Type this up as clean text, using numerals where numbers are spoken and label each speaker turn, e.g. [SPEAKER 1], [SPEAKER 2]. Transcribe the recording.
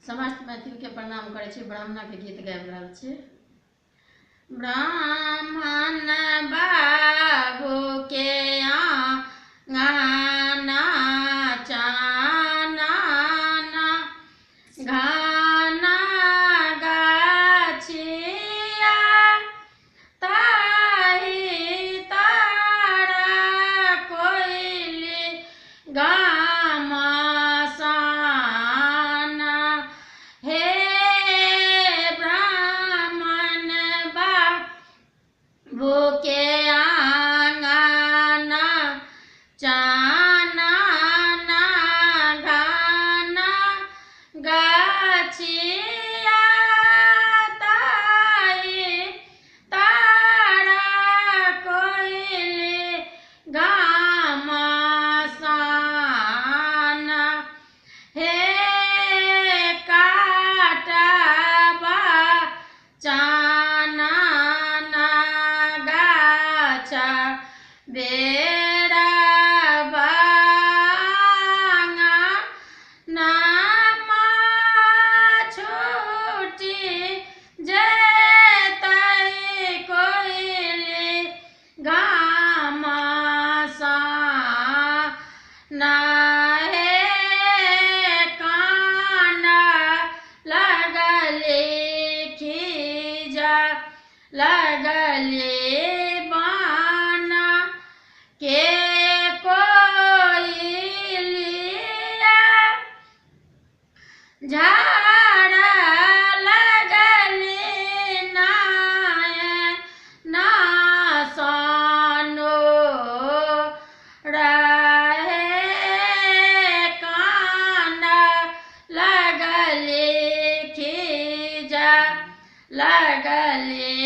[SPEAKER 1] समस्त मैथिल के प्रणाम करै छी। ब्राह्मणक गीत गाबि रहल छी। ब्राह्मण बाबू के आंगना चानना घाना गाछिया ताहि तारा कोइली गामासाना। हे ब्राह्मण बाबू के आंगना चानना घाना गाछिया ताहि तारा कोइली गामासाना। हे काटबा चानना गाछा बेड़ा बांगा नामा छूटी जेतै कोइली गामासाना। हे काना लगले खीजा लगले बाना के कोइलिया झाड़ लगले नाय ना सोनो रहे काना लगले खीजा लगले